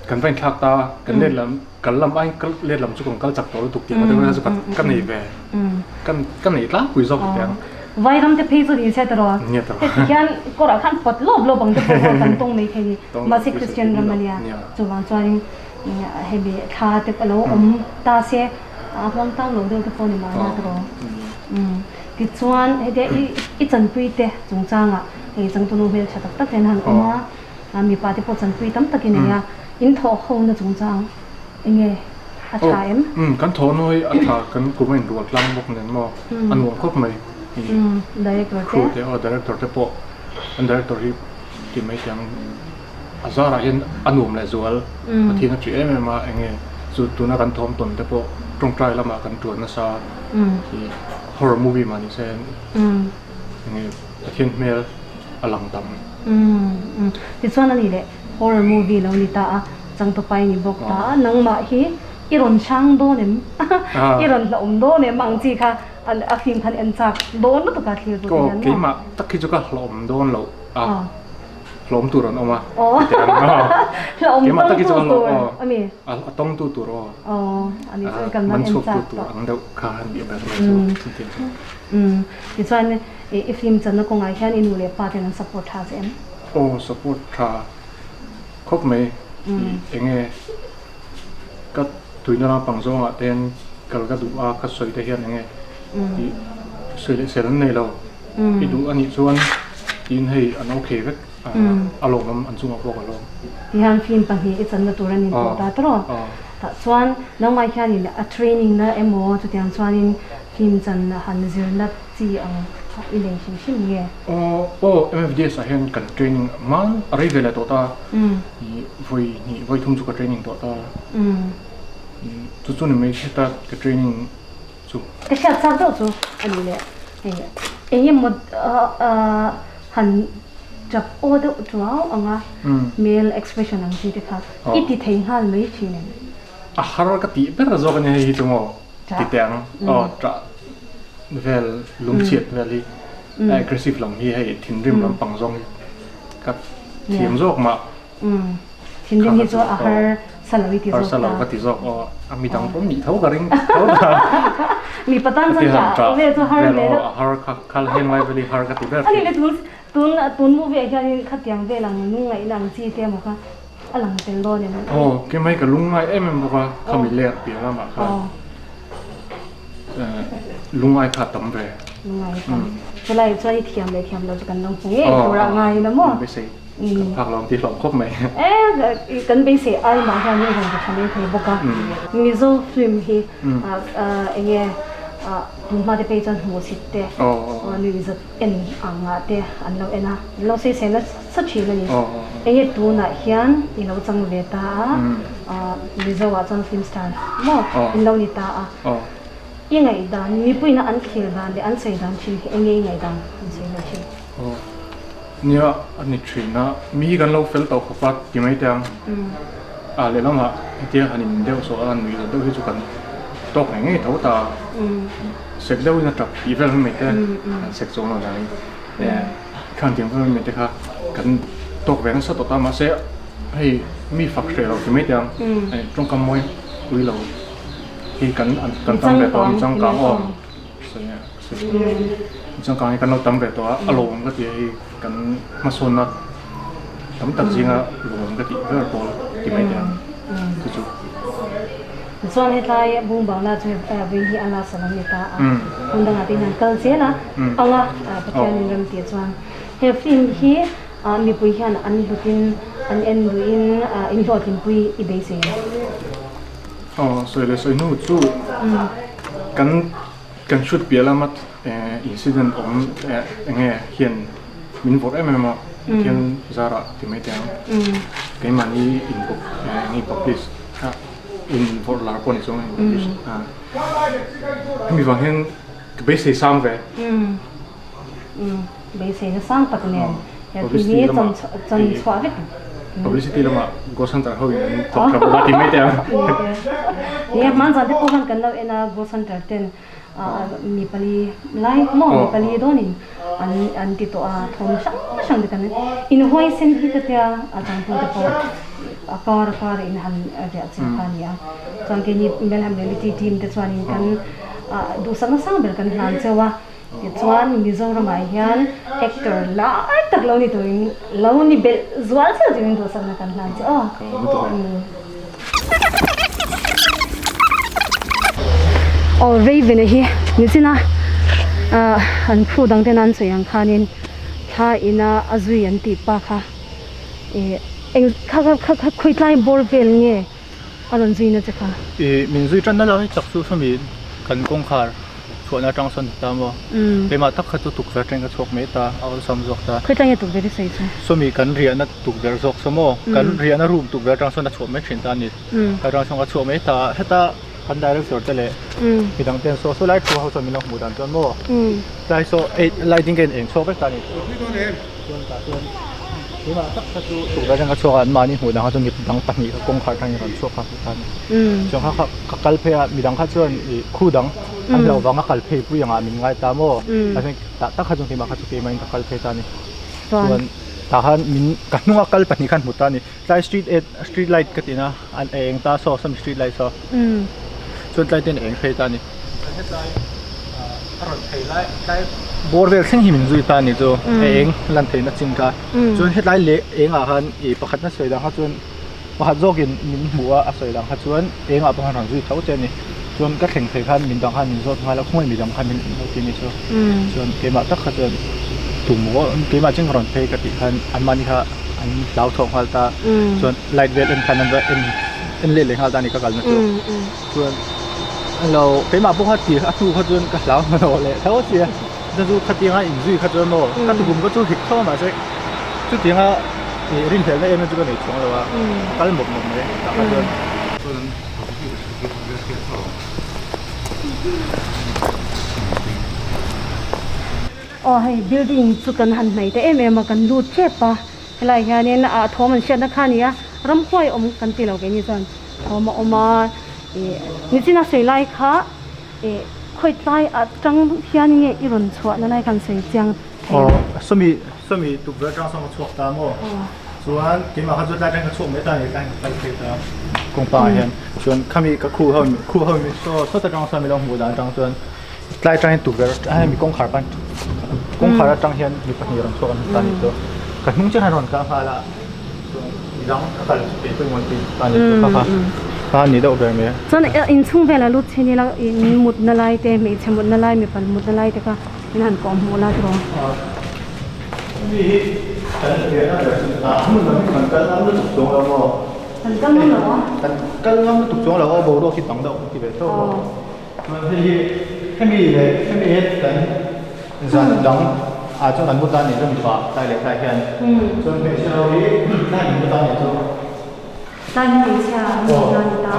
S5: kan va inthlak ta a, kan let lam kal lam aiin kal let lam chu kan kal chak tawh lutuk tih ang chu ka nei ve, ka nei tlangpui zawk teh ang.
S3: Vairam te phei chu ni se tawh heti hian kawrah khan pawt lawp lawp ang te pawh kan tawng mai thei ni. Mahse Kristian ram a nia, chuvang chuanin hemi thla te a lo awm ta se a huang tang lo deuh te pawh ni mahna tawh. Tichuan hetia i chanpui te chungchangah hei changtunu hmeltha tak tak hian han awm a. A mipa te pawh chanpui tam tak i nei a, in thawh ho na chungchang enge a tha em?
S5: Umm kan thawh no hi a tha kan kum a inrual tlang bawk nen maw a nuam khawp mai
S3: i director te
S5: crew te aw director te pawh an director hi ti mai thei ang a zarah hian a nuam leh zual Pathian a ṭih em em a enge chu tuna kan thawm tawn te pawh tawngtai lamah kan ṭuan nasa i horror movie mah ni se enge Pathian hmel a lang tam.
S3: Umm tichuan a nih leh horror movie lo ni ta a, changtupa i ni bawk ta a, nangmah hi i rawn hrang dawn em? I rawn hlauhawm dawn em ang chi kha a film khan en chak dawn lutuk a thlir tur te hian maw?
S5: Keimah tak hi chu ka hlauhawm dawn loh a, hlauhawm tur an awm a,
S3: hlauhawm tawngtu tur a mi?
S5: A tawngtu tur aw,
S3: man
S5: chhuaktu tur ang deuh kha a nih ber mai chu chutiang chu.
S3: Umm tichuan i film channa kawngah hian i nu leh pa ten an support tha che em?
S5: Aw support tha khawp mai i enge ka tuina lampang zawngah te hian kal ka duh a ka sawi te hian enge i sawi leh sel an nei lo i duh anih chuan tiin hei an okay vek a lawmawm an chungah pawh ka lawm.
S3: Tihian film pahnih i channa tur an inpawh ta tawh tah chuan nangmah hianin a training na emaw chutiang chuanin Film chan han zirna chi ang i nei hrim hrim nge?
S5: Aw, aw, MFDS ah hian kan training hman a rei ve leh tawh ta. I vawi hnih, vawi thum chu ka training tawh ta. Chu chu ni mai heta ka training chu.
S3: Ka hriat chak deuh chu a ni leh. Hei eng emaw han tap aw deuh tuau ang a, hmel expression ang chi te kha i ti thei nghal mai thin em?
S5: A har ka tih ber zawk a ni hei hi chu maw ti teh ang aw ṭah vel lungchhiat vel hi a aggressive lam hi hei thinrim lampang zawng hi ka thiam zawk mah
S3: thinrim hi chu a har sa lo i ti zawk ta
S5: har sa lo ka ti zawk aw a mi dang pawh nih tho ka ring tho ta
S3: mipa tan chuan ṭah vel chu har ve
S5: deuh a har kha khal heng lai vel hi har ka ti ber
S3: a ni le tun tun tun movie ah hianin khatiang vel ang lungngaihna ang chi te emaw kha A lang tel dawn em?
S5: Aw, kemai ka lungngai em em bawk a, khami ler piah lamah khan lungngai kha a tam ve.
S3: Lungngai tam. Chulai chuan i thiam leh thiam lo chu kan lo hmu ngei tur a ngai la maw?
S5: Beisei kan phak lo ang tih hlawm khawp mai.
S3: E, kan beisei ai mah hian i rawn ti tha mai thei bawk a. Mizo film hi enge tunhma te phei chuan hmuhsit te, nuihzat en angah te an lo en a, an lo sawi sawi nasa thin a ni. Enge tunah hian i lo chang ve ta a, Mizo ah chuan film star maw in lo ni ta a, i ngaihdan mipuiin an thlir dan leh an sawi dan thin hi enge i ngaihdan an sawi na thin?
S5: Nia a ni thin a, mi kan lo fel tawh khawp a ti mai teh ang, a lehlamah hetia han in deuh sawh a, nuih deuh hi chu kan tawk ngei ngei tho ta a. Sek deuhin a tap tih vel mai te an sek chuang lo nangin khan tiang vel mai te kha kan tawk ve nasa tawh ta mahse hei mi fak hreh lo ti mai te ang tawngkam mawi ui lo hi kan kan tam ve tawh a mi changkang aw mi changkang hi kan lo tam ve tawh a a lawm ka ti a hei kan hmasawnna tam tak zinga lawm ka tih ber pawl ti mai te ang chu chu.
S3: Chuan hetlai Bungbangla chu vei hi a last a lo ni ta a, hmun dangah te hian an kal zel a, anga Pathianin rem tih chuan he film hi mipui hian an hlutin an en duhin in hlawhtlinpui i beisei a.
S5: Aw sawi leh sawi hnu chu kan kan shoot piah lama incident awm enge hian min vawrh em em a, Pathian zarah ti mai teh ang keimahni inbawk enge publish. In vawrh lar pawh ni chuang hemi vang hian ka beisei sang ve.
S3: Beiseina sang tak nen he thil hi chan chhuah vek.
S5: Publicity lamah Ghost Hunter ho in an thawk tha bawk a ti mai teh ang.
S3: Nia hmanzan te pawh khan kan lo en a Ghost Hunter ten mi pali lai maw mi pali dawnin an an ti tawh a thawm hrang hrang te kan inhuaisen hi ka tia a changtute pawh a kar a kar in han riah chin kha a ni a chuan keini Melham Reality team te chuanin kan duhsakna sang ber kan hlan cheu a tichuan Mizoramah hian actor lar tak lo ni turin lo ni belh zual cheu turin duhsakna kan hlan cheu a. Aw Raven-a hi nichina an crew dang ten an sawi ang khanin thla ina a zui an tih pa kha ih eng kha kha kha khawi tlai bawr vel nge a rawn zui na che kha?
S4: Ih min zui tan na lai tak chu sawmi kan kawngkhar chhuahna atang sawn ta maw? Keimah tak kha chu tukverh atangin ka chhuak mai ta, a awlsam zawk ta.
S3: Khawi tlai nge tukverh i sawi chu?
S4: Sawmi kan riahna tukverh zawk saw maw? Kan riahna room tukverh atang sawn a chhuah mai thin ta a ni. Atang sawn ka chhuak mai ta a, heta kan director te leh midang ten saw saw lai thu ho chuan min lo hmuh dan chuan maw? Tlai saw ei lighting ka in eng chhuak vek ta a ni. Chuan tah chuan keimah tak kha chu tukverh atang ka chhuak a, anmahni hmuh dan kha chu midang pahnih kha kawngkhar atangin rawn chhuak kha hmuh ta a ni. Chuan kha kha ka kal phei a, midang kha chuan ih khu dang an hlauh vanga kal phei pui angah min ngai ta maw? Tah tak kha chuan keimah kha chu keimahin ka kal phei ta a ni. Chuan tah khan min ka hnunga kal pahnih khan hmu ta a ni. Tlai street et street light ka tina an eng ta saw sawmi street light saw chuan tlai ten eng phei ta a ni. Hetlai a rawn phei lai tlai bawr vel thleng hi min zui ta a ni chu a eng lan theihna chin kha. Chuan hetlai leh engah khan ih pakhatna sawi dang kha chuan Pakhat zawkin min hmuh a, a sawi dang kha chuan engah pawh khan rawn zui tho che a ni. Chuan ka thleng phei khan min dang khan min zawt nghal a, khawngaih midang khan min lo ti a ni chu. Chuan keimah tak kha chuan tum keimah chin ka rawn phei ka tih khan anmahni kha an hlau thawh nghal ta. Chuan light vel en khan an va en en let leh nghal ta a ni ka kalna chu. Chuan lo keimah pawh kha tir a hnu kha chuan ka hlau hmanhmawh leh tho a sia. Chuan chu khatianga inzui kha chuan maw ka tukum kha chu hik tho a mahse chutianga ih rinhlelhna em em chu ka nei chuang lo a, ka kal mawp mawp mai tah kha chuan.
S3: Aw hei building chu kan han hnaih ta em em a kan lut tep a helai hianin ah thawm an hriatna kha a ni a ramhuai awm kan ti lo keini chuan thawm a awm a ih nichina sawi lai kha. Eh, khawi tlai atang hian nge i rawn chhuah na lai khan sawi chiang thei
S4: Aw, sawmi, sawmi tukverh atang sawn ka chhuak ta maw? Chuan keimah kha chu tlai atangin ka chhuak mai ta a ni, tlai ka kal phei ta kawngpa ah hian. Chuan khami ka khu ho, khu ho mi saw sawt atang sawn mi lo hmuh dan atang chuan tlai atangin tukverh atang hian mi kawngkhar pan kawngkhar atang hian mi pahnih rawn chhuak an ta ni chu. Ka hnung chiah khan rawn kal nghal a. Midang a kal chu kei pawhin an ti ta ni chu kha kha kha ni deuh ber mai a.
S3: Chuan inchhung velah lut chhin ila in mutna lai te hmeichhe mutna lai mipa mutna lai te kha in han kawh hmuh la tiraw.
S4: Hemi hi kan riahna ber chu a hmun lam hi kan kal ngam lutuk chuang lo maw?
S3: Kan kal ngam lo a.
S4: Kan kal ngam lutuk chuang lo a boruak hi dang deuh kan ti ve tho bawk. Chuan hei hi hemi leh hemi hi kan zan dang ah chuan kan mut dan ni chu mipa tlai leh tlai hian chuan hmeichhe ho hi tlai an mut dan ni chu
S3: Tlai hi hmeichhia an mut dan ni ta.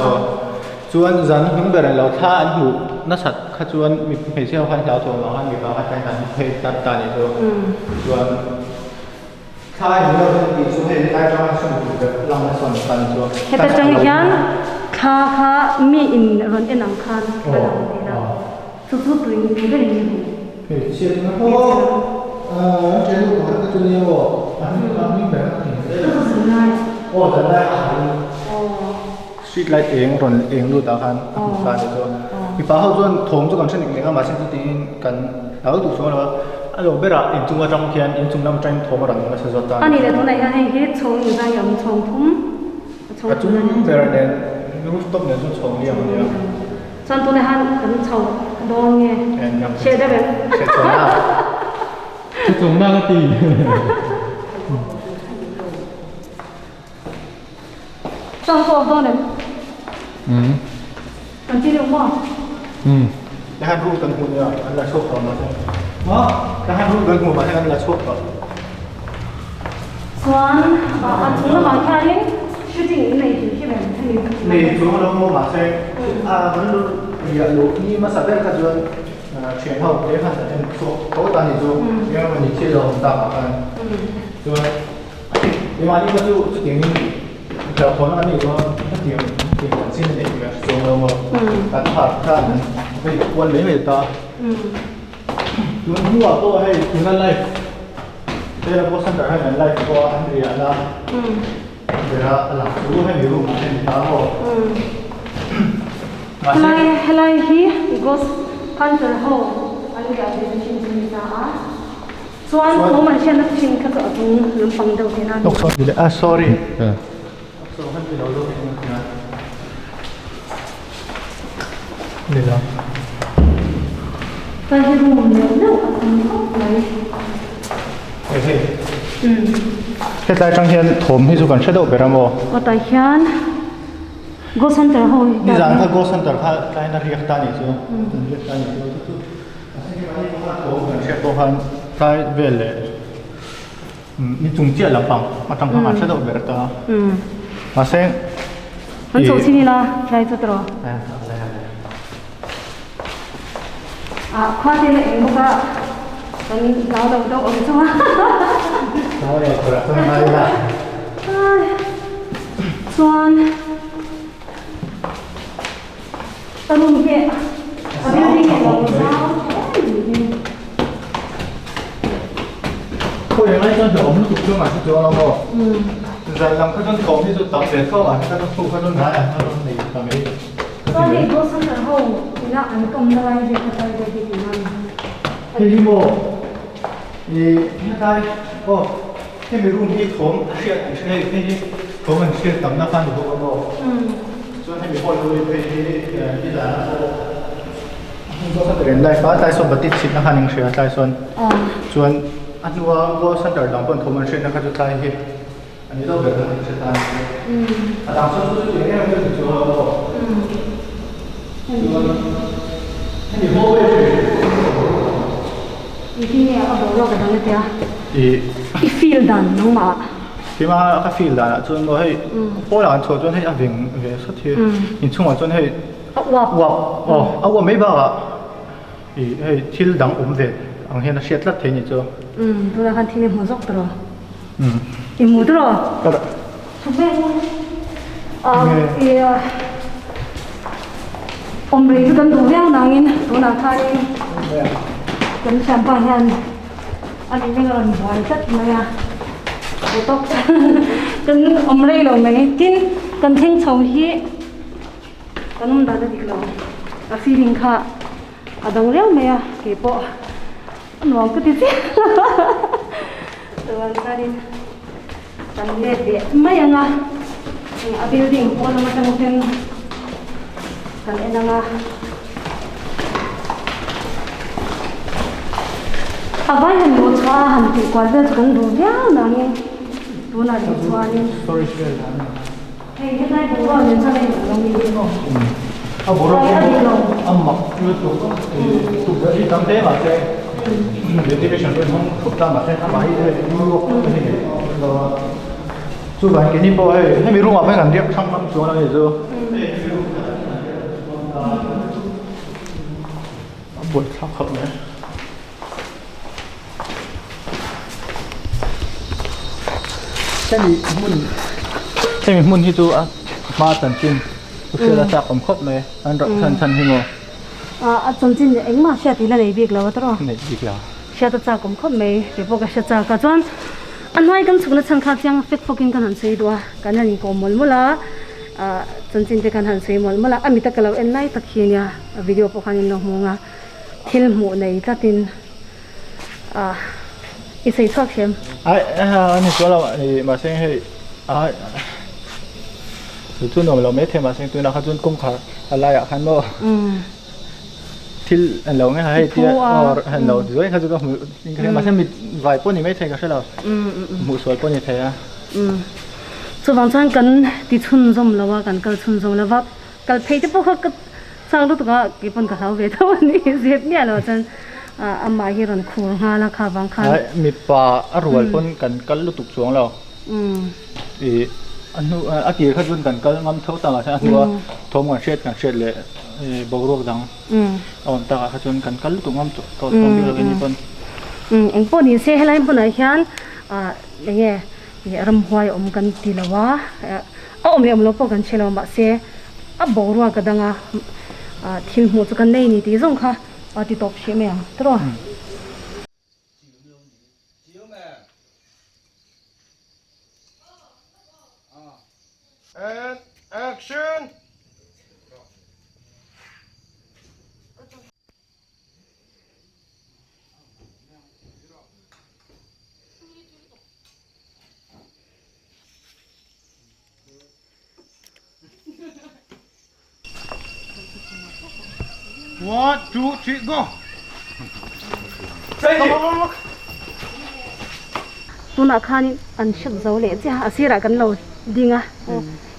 S4: Chuan zan hnung ber an lo thla an hmuh nasat kha chuan hmeichhe ho khan hlau thawm vang khan mipa kha tlai an mut phei ta ta ni chu chuan thla an hmuh loh tih chu hei tlai tang a sawn tur ber lang a sawn ta ni chu.
S3: Heta tang hian thla kha mi in rawn en ang khan a lang tih na. Chu chu tui tui ber in ni.
S4: Hmeichhia chu na aw an ṭhen luh pakhat te chu nia aw a hming a hming ber a thing hle.
S3: Chu chu zanlai.
S4: Aw zanlai a hal. Street light eng rawn eng lut ah khan a hmu ta a ni chu. Mipa ho chuan thawm chu kan hre nek nek a mahse chutiin kan hlau duh chuang lo a. A lo berah inchung atang khian inchung lam atangin thawm a rawn nasa zawt ta a ni.
S3: A nih leh tunah hian hei hi chhawng inzai a awm chhawng thum a chhawng
S4: A chung ber nen rooftop nen chuan chhawng liam a nia.
S3: Chuan tunah hian kan chho dawn nge? Hriat deuh em?
S4: Hriat chhuah na.
S5: Hriat chhuah na ka ti.
S3: Chuan ka awm dawn em? Kan ti deuh maw?
S4: Ka han rul kan hmuh nia, an la chhuak tawh mahse. Maw? Ka han rul kan hmuh mahse an la chhuak tawh.
S3: Chuan a chung lamah khianin. shooting in nei hrim hrim em hemi?
S4: Nei chuang lo maw mahse a kan riah luh ni hmasa ber kha chuan thian ho te khan kan en chhuak tho ta ni chu eng emaw ni thil a awm tak ah khan chuan keimahni kha chu chutiang in hlauhthawn a nih chuan hetiang hetiang chanchin a neih tih a hre chuang lo maw kan harh khan hei kual mai mai ta. Tun hnuah pawh hei tuna live Taylor Post Center hian an live pawh an riahna bera a lang chu hemi room ah hian ni ta maw? Mahse.
S3: Helai helai hi Ghost Hunter ho an riah ve na thin chu ni ta a. Chuan thawm an hriatna thin kha chu a tung lampang deuh tihna a ni.
S4: Lawk sawn ti leh a sorry. Lawk sawn khan ti lo zawk in a ni lo.
S3: Ka hi room neuh neuh a tam khawp mai.
S4: Hei hei. Hetlai atang hian thawm hi chu kan hre deuh ber a maw?
S3: Aw tah hian Ghost Hunter ho hi.
S4: Nizan kha Ghost Hunter kha tlaiin a riak ta nih chu. An riak ta nih chu. Thawm kan hriat pawh khan tlai vel leh ni chung chiah lampang atang khan an hre deuh ber ta. Mahse
S3: An chho chin ila tlai chu tawh. Ah khua te la eng bawk a kan hlau deuh deuh awm chu a.
S4: Hlau leh tur ah chuan ngai ila.
S3: Chuan A room hi a building hi a lo zau hle mai hi.
S4: Khawi ang chuan hlauhawm lutuk chu mahse chuan a maw? Zan lam kha chuan thawm hi chu tam ve tho mahse kha chuan thu kha chuan hnaiah khan rawn nei ta mai.
S3: Chuan hei Ghost Hunter ho ina an kawmna lai vel kha tlai vel hi tih nan.
S4: Hei hi maw ih hetlai aw hemi room hi thawm a hriat an hre hei hei hi thawm an hriat tamna kha a ni bawk a maw. Chuan hemi hall ho hi phei hi nizan a pawh Gold Center in live a tlai sawn bati chhitna khan in hria tlai sawn chuan a hnua Gold Center dang pawn thawm an hriatna kha chu tlai hi a ni deuh ber khan in hre ta a ni a dang sawn chu chutiang em em chu a maw chuan hemi hallway
S3: Engtin nge a boruak a dang a tia i feel dan nangmah ah.
S4: Keimah ka feel danah chuan maw hei pawl ah an chhuah chuan hei a veng ve sawt hi inchhungah chuan hei
S3: a uap
S4: uap aw a uap mai bakah ih hei thil dang awm ve ang hian a hriat tlat thei ni chu.
S3: Tunah khan thil i hmu zawk tawh i hmu tawh chhuk vel awm rei chu kan duh viau nangin tunah khanin kan thianpa hian. A ni meng a rawn buai tlat mai a, bu tawk kan awm rei lo mai. Tin, kan thleng chho hi kan awm dan a dik lo, a feeling kha a dang riau mai a, kei pawh a nuam ka ti chiah chuan chuanin kan let leh mai ang a, a building pawn lam atang ten kan en ang a. A vai han luh chhuah a han tih kual vel chu kan duh viau nangin tunah rih chuanin hei hetlai boruak nen chuan a inang lo mi hi maw
S4: a boruak hi a mak lutuk tukverh hi tam hle mahse ventilation pawh in hawng thup ta mahse amah hi hei ruak tak mai hi nei lo a chuvangin keini pawh hei hemi room ah pawh hian kan riak hrang hrang chuan a ni chu. A buai thlak khawp mai. Hemi hmun hemi hmun hi chu a hma chanchin thu hriat a chak awm khawp mai an rauh chhan chhan hi maw.
S3: A chanchin engmah hriat ila nei bik lo a tawrh aw.
S4: Nei bik lo.
S3: Hriat a chak awm khawp mai kei pawh ka hre chak a chuan a hnuai kan chhukna chhan kha chiang fek fawkin kan han sawi duh a kan han inkawm mawlh mawlh a. Ah chanchin te khan han sawi mawlh mawlh a, a mita ka lo en lai tak hi ania a video pawh khan in lo hmu ang a, thil hmuh nei tlatin ah i sawi chhuak hrem.
S4: Ai a ni sual lo i mahse hei ai chu chu nuam lo mai thei mahse tunah kha chuan kawngkhar a laiah khan maw thil an lo nge hei tia aw han lo zuai kha chu ka hmu mahse mit vai pawh ni mai thei ka hre lo hmuh sual pawh ni thei a.
S3: Chuvang chuan kan ti chhunzawm lo a, kan kal chhunzawm lo va, kal phei te pawh kha ka chak lutuk a, kei pawn ka hlau ve tho a ni, zep miah lo chuan amah hi rawn khur nghal a kha vang khan.
S4: Mipa a rual pawn kan kal lutuk chuang lo, ih. A hnu a tir kha chuan kan kal ngam tho tak ah hian a hnua thawm kan hriat kan hriat leh boruak dang a awm tak ah kha chuan kan kal lutuk ngam tawh tawh bik lo keini pawn.
S3: Eng pawh ni se helai hmunah hian eng nge ramhuai awm kan ti lo a, a awm leh awm lo pawh kan hre lo mahse a boruak a dang a thil hmuh chu kan nei ni tih zawng kha a ti tawp hrih mai ang tiraw.
S2: And action! One, two, three, go!
S3: Tunah khanin an hriat zo leh chiah a, a sirah kan lo ding a,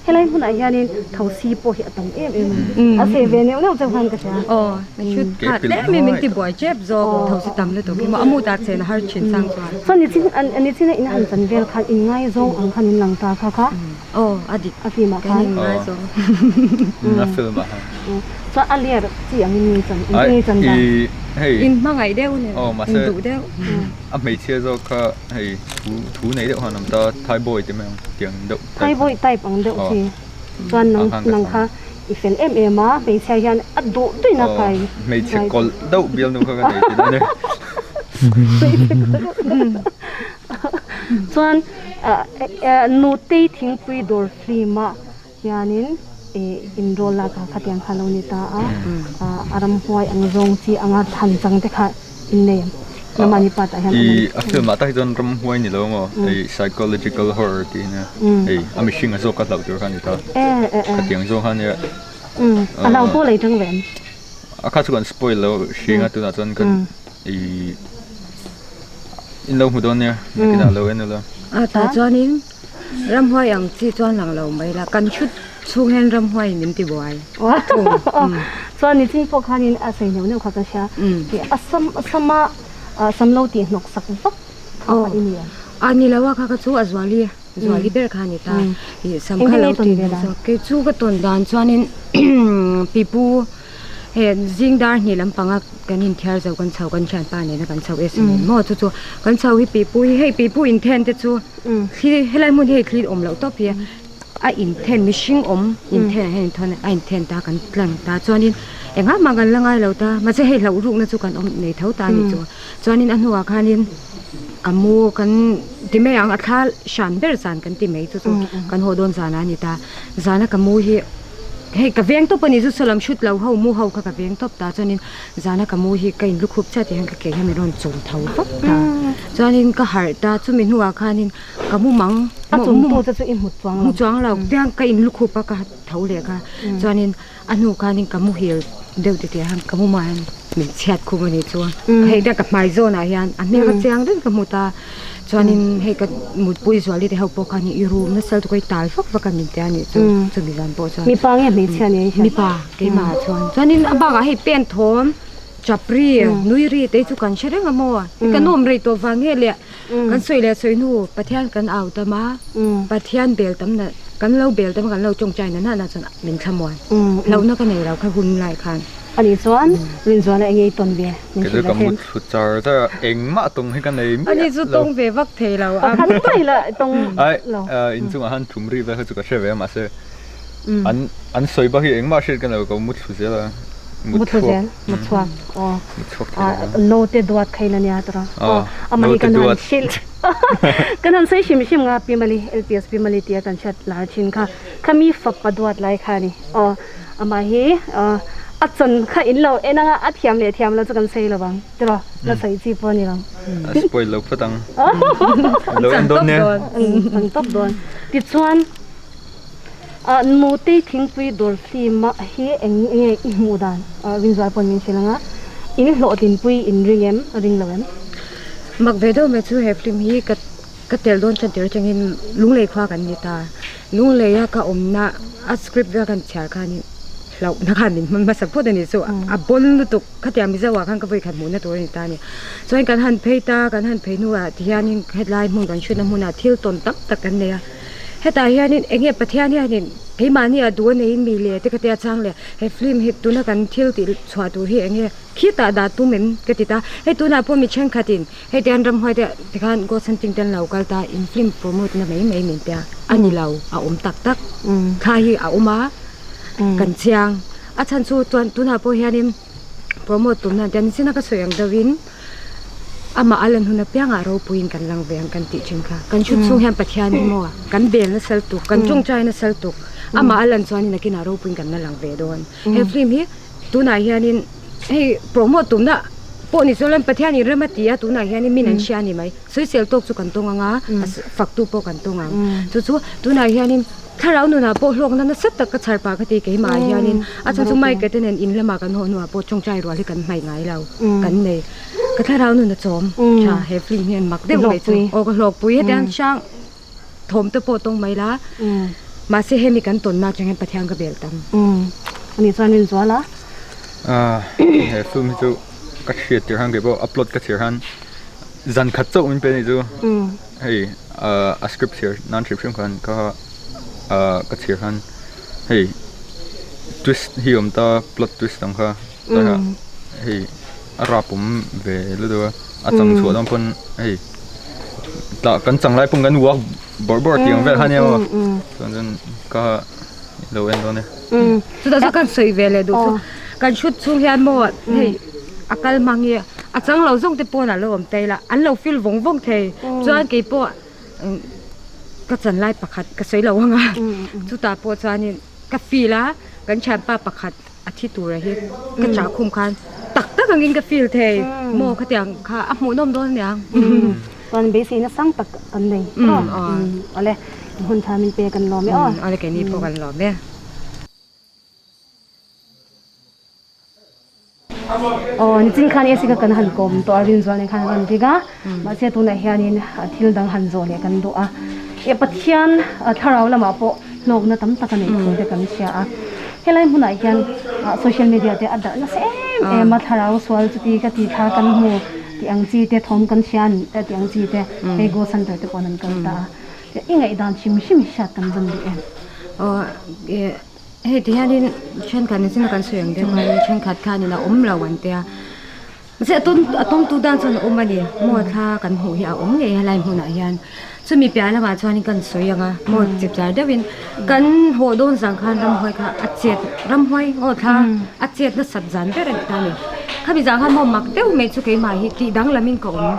S3: helai hmunah hianin thosi pawh hi a tam em em a, a sei ve neuh neuh chauh khan ka hria.
S6: Aw, shoot khat tlem in min ti buai tep zawk thosi tam lutuk hi maw, a mut ah chen a har thin chang chuan.
S3: Chuan nichin nichin a in han chan vel khan in ngaizawng ang khan in lang ta kha kha.
S6: Aw a dik
S3: a film ah
S6: khan kan in ngaizawng.
S7: A film ah khan.
S3: Chuan a ler chi ang in ni chan in chan dan.
S7: Hei
S6: in hmangaih deuh nen in duh deuh.
S7: A hmeichhia zawk kha hei thu thu nei deuh han awm ta Thai boy te mai ang tiang deuh
S3: type. Thai boy type ang deuh chi chuan nang nang kha i fel em em a hmeichhia hian a duh duih na kai.
S7: Hmeichhe kawlh deuh bialnu kha ka nei thin a ni.
S3: Hmeichhe kawlh deuh chuan nutei thingpui dawr film ah hianin inrawl lak ah khatiang kha a lo ni ta a, a ramhuai ang zawng chi anga than chang te kha in nei em? Namani part ah hian awm a ni.
S7: A film ah tak hi chuan ramhuai ni lo maw hei psychological horror tih hi nia hei a mihring a zawk a hlauh tur kha a ni ta khatiang zawng kha a nia.
S3: A hlau pawh lei tang ve em?
S7: A kha chu kan spoil lo hring a tunah chuan kan i in lo hmu dawn nia nakinah lo en ula.
S6: A tah chuanin Ramhuai ang chi chuan lang lo mai la, kan chhut chhung hian ramhuai min ti buai thung.
S3: Chuan nichin pawh khanin a sawi neuh neuh kha ka hria, a sam a sama sam lo tih hnawk sak vak kha i ni em?
S6: A ni lo a, kha kha chu a zuali zuali ber kha a ni ta, ih sam kha lo tih hnawk sak, kei chu ka tawn dan chuanin pipu Hei zing dar hnih lampanga kan inthiar zo kan chho kan thianpa nena kan chho esi nen maw chu chu kan chho hi pipu hi hei pipu inthen te chu thli helai hmun hi hei thli awm loh tawp hi a inthen mihring awm inthen ah hian inthawn a inthen ta kan tlang ta chuanin engah mah kan la ngai lo ta mahse hei hlauh rukna chu kan awm nei tho ta a ni chu chuanin a hnuah khanin ka mu kan ti mai ang a thla hran ber zan kan ti mai chu chu kan haw dawn zan ah a ni ta zana ka mu hi. Hei ka veng tawp a ni chu saw lam hrut lo ho mu ho kha ka veng tawp ta chuanin zana ka mu hi ka in lukhup chiah tih hian ka ke hian min rawn chawm tho vak ta chuanin ka harh ta chumi hnuah khanin ka mu mang
S3: A chawmtu te chu i hmu chuang lo
S6: hmu chuang lo tiang ka in lukhup a ka tho leh kha chuanin a hnu khanin ka muhil deuh titih hian ka mu mah hian min chhiat khum a ni chu hei ka hmai zawnah hian a hmel ka chiang reng ka hmu ta. Chuanin hei ka mutpui zuali te ho pawh khan i room nasa lutuk a i tal vak vak a min ti a nih chu chumi zan pawh chuan.
S3: Mipa nge hmeichhia nia i hriat?
S6: Mipa keimah ah chuan. Chuanin a bakah hei pen thawm chapri nui ri te hi chu kan hre reng a maw? Kan awm rei tawh vang nge leh kan sawi leh sawi hnu Pathian kan au tam a Pathian bel tam na kan lo bel tam a kan lo tawngtai na na na chuan min thlamuan hlauhna ka nei lo kha hun lai khan.
S3: Ani chuan Rinzuala eng nge i tawn ve min
S7: Kei chu
S3: hrilh
S7: ka
S3: a
S7: mu thlu char char a, engmah tawng hi ka nei miah lo.
S6: Ani chu tawng ve vak thei lo a.
S3: Pakhat mai la tawng lo.
S7: Ai, inchungah khan thum ri vel kha chu ka hre ve a mahse an an sawi bak hi engmah hriat ka nei lo, ka mu thlu zel a.
S3: Mu thlu zel, mu chhuak. Aw.
S7: Mu chhuak thei lo a.
S3: Naute duat kha in ania tawrh a. Aw, amah hi kan han hrilh. Kan han sawi hrim hrim nga Pi Mali, LPS Pi Mali tia kan hriat lar thin kha. Khami fapa duat lai kha a ni. Aw. Amah hi a chawn kha in lo en anga a thiam leh thiam lo chu kan sawi lo vang tiraw la sawi chi pawh a ni lo.
S7: A spoil lo phawt ang. Lo en dawn nia.
S3: An tawp dawn. Tichuan Nutei thingpui dawr film ah hi eng nge i hmuh dan Rinzual pawn min hrilh anga in hlawhtlinpui in ring em ring lo em?
S6: Mak ve deuh mai chu he film hi ka Ka tel dawn tan tir atangin Lunglei khua kan ni ta. Lungleia ka awmna a script vel kan chhiar khanin hlauhna khan min hman hmasa phawt a ni chu. A bawn lutuk khatiang Mizo ah khan ka vawi khat hmuhna tur a ni ta a ni. Chuan kan han phei ta, kan han phei hnuah tihianin hetlai hmun kan hriatna hmunah thil tawn tam tak kan nei a. Hetah hianin eng nge Pathian hianin keimahni a duh a nei mi le te ka tia chang leh he film hi tuna kan thil tih chhuah tur hi eng nge khitah dah tum em ka ti ta. Hei tunah pawh mi thenkhatin hei te an ramhuai te tikhan ghost hunting te an lo kal ta in film promote na mai mai min tia a ni lo a awm tak tak thla hi a awm a kan chiang a chhan chu chuan tunah pawh hianin promote tum nan tian nichina ka sawi ang deuhin amah a lan hun apiangah ropuiin kan lang ve ang kan tih thin kha kan hriat chhung hian Pathian hi maw kan bel nasal tuk kan tawngtai nasal tuk amah a lan chuanin nakinah ropuiin kan la lang ve dawn he film hi tunah hianin hei promote tumna pawh ni chuan Pathianin rem a ti a tunah hianin min an hria a ni mai sawisel tawk chu kan tawng ang a faktu pawh kan tawng ang chu chu tunah hianin. Thlarau nunah pawh hlawkna nasa tak ka chhar pah ka ti keimah ah hianin a chhan chu Mike te nen in lamah kan haw hnuah pawh tawngtai rual hi kan hmaih ngai lo kan nei ka thlarau nun a chawm tha he film hian mak deuh mai chu aw ka hlawkpui hetiang hrang thawm te pawh tawng mai la mahse hemi kan tawnna atang hian Pathian ka bel tam.
S3: Ani chuan Rinzual a.
S7: He film hi chu ka hriat tirh khan keipawh upload ka chhiar khan zan khat chauh min pe a nih chu. Hei a script chhiar nan hrim hrim khan ka ka chhiar khan hei twist hi awm ta plot twist ang kha tlaiah hei a rap awm ve lutuk a a chang chhuah dawn pawn hei tah kan chang lai pawn kan uak bawrh bawrh tih ang vel kha ania maw chuan chuan ka lo en dawn e.
S6: Chutah chuan kan sawi ve leh duh chu kan shoot chhung hian maw hei a kal hmang hi a chang lo zawng te pawn a lo awm ta ila an lo feel vawng vawng thei chuan keipawh ka chan lai pakhat ka sawi lo ang a chutah pawh chuanin ka feel a kan thianpa pakhat a thi tura hi ka chah khum khan tak tak angin ka feel thei maw khatiang kha a hmuhnawm dawn aniang.
S3: Chuan beiseina sang tak kan nei awle hun tha min pe kan lawm e aw.
S6: Awle keini pawh kan lawm e.
S3: Aw nichin khan AC kha kan han kawm tawh a Rinzual nen khan an rawn dik a mahse tunah hianin thil dang han zawh leh kan duh a e Pathian thlarau lamah pawh hlawkna tam tak a neih thu te kan hria a helai hmunah hian social media te a darh nasa em em a thlarau sual chuti ka ti thla kan hmu tih ang chi te thawm kan hria an tih ang chi te hei go center te pawh an kal ta a i ngaihdan hrim hrim hriat kan vawn duh em?
S6: Aw Hei ti hianin thenkhat ni chin a kan sawi ang deuh khanin thenkhat khanin a awm lo an tia mahse a tawn a tawngtu dan chuan a awm a ni maw thla kan hmuh hi a awm ngei a helai hmunah hian chumi piah lamah chuanin kan sawi ang a maw chip char deuhin kan haw dawn zang khan ramhuai kha a chet ramhuai aw thla a chet nasat zan ber a ni ta a ni khami zang khan maw mak deuh mai chu keimah hi tih danglamin ka awm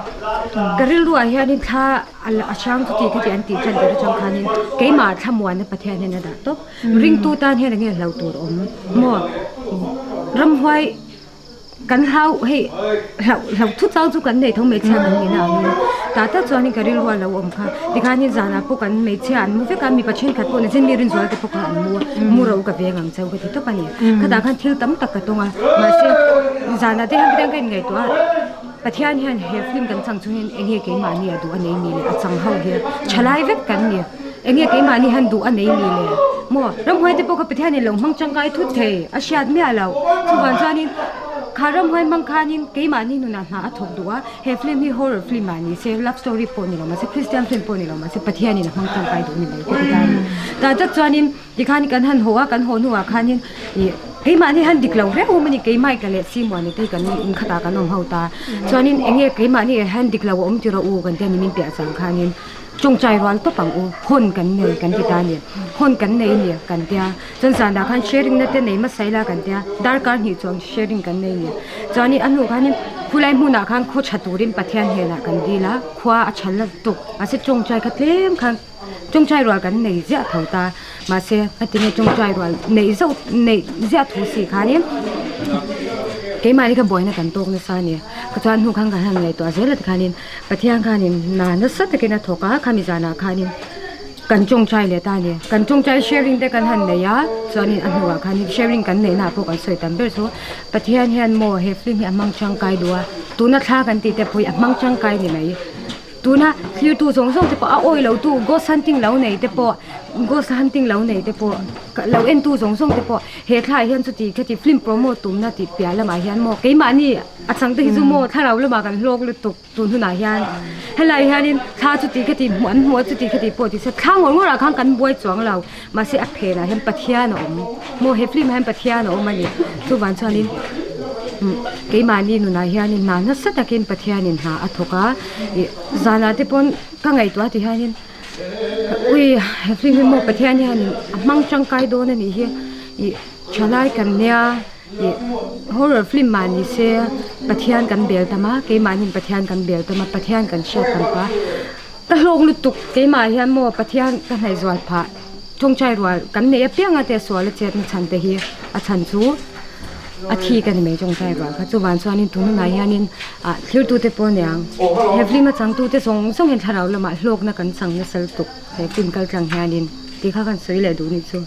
S6: ka rilruah hianin thla a hrang chu ti khati an tih tan ber atang khanin keimah thlamuanna Pathian hian a dah tawp. Ringtu tan hian enge hlo tur awm maw ramhuai kan hlau hei hlauh hlauh thut chang chu kan nei tho hmeichhia kan nihna angin tah tak chuanin ka rilru a lo awm kha tikhanin zanah pawh kan hmeichhia an mu vek a mipa thenkhat pawh nichin mi rinzual te pawh kha an mu a mu ro ka veng ang cheu ka ti tawp a ni khatah khan thil tam tak ka tawng a mahse zanah te hian khatiang ka inngaihtuah a Pathian hian he film kan chang chungin enge keimahni a duh a nei mi leh a chang ho hi thalai vek kan ni. Enge keimahni han duh a nei mi le? Maw ramhuai te pawh kha Pathianin lo hmang tangkai thut thei a hriat miah loh. Chuvang chuanin kha ramhuai hmang khanin keimahni nunah hna a thawk duh a, he film hi horror film ah ni se, love story pawh ni lo mahse, Christian film pawh ni lo mahse Pathianin a hmang tangkai duh ni mai ka ti ta a ni. Tah tak chuanin tikhan kan han haw a, kan haw hnuah khanin ih keimahni han dik lo reuh awm a ni, keimah ka leh Simuani te hi kan inkhatah kan awm ho ta. Chuanin enge keimahni han dik lo a awm tiraw u kan ti a ni min piah chang khanin. Tawngtai rual tawp ang u, hawn kan nei kan ti ta a ni. Hawn kan nei a ni kan tia. Chuan zanah khan sharing na te nei hmasa ila kan tia. Darkar hnih chuang sharing kan nei a ni. Chuanin a hnuh khanin khulai hmunah khan khaw tha turin Pathian hnenah kan dil a, khua a tha la tuk. Mahse tawngtai kha tlem khan tawngtai rual kan nei ziah tho ta. Mahse heti nge tawngtai rual neih zauh neih ziah thu si khanin keimahni kha buaina kan tawk nasa a ni. Chuan hnu khan kan han ngaihtuah zel a tikhanin. Pathian khanin hna nasa takin a thawk a, khami zanah khanin kan tawngtai leh ta a ni. Kan tawngtai sharing te kan han nei a, chuanin a hnuah khanin sharing kan neihnaah pawh kan sawi tam ber chu Pathian hian maw he film hi a hmang tangkai duh a, tuna thla kan tih te pawh hi a hmang tangkai ni mai. Tuna thlir tu zawng zawng te pawh a awi lo tu ghost hunting lo nei te pawh ghost hunting lo nei te pawh lo en tu zawng zawng te pawh he thla ah hian chuti khati film promote tumna tih piah lamah hian maw keimahni a chang te hi chu maw thlarau lamah kan hlawk lutuk tun hunah hian helai hianin thla chuti khati hmuh an hmuh a chuti khati pawh ti se thla ngawr ngawr ah khan kan buai chuang lo mahse a phenah hian Pathian a awm maw he film ah hian Pathian a awm a ni chuvang chuanin keimahni nunah hianin hna nasa takin Pathianin hna a thawk a ih zanah te pawn ka ngaihtuah ti hianin ui he film hi maw Pathian hianin a hmang tangkai dawn a nih hi ih thalai kan nia ih horror film mah ni se Pathian kan bel tam a keimahniin Pathian kan bel tam a Pathian kan hriat tam phah ka hlawk lutuk keimah hian maw Pathian ka hnaih zual phah tawngtai rual kan neih apiang a te sual a chet na chhan te hi a chhan chu a thi ka ni mai tawngtai rual kha chuvang chuanin tun hunah hianin ah thlir tute pawh aniang he film a changtu te zawng zawng hian thlarau lamah hlawkna kan chang nasa lutuk he film kal tlang hianin tih kha kan sawi leh duh ni chu.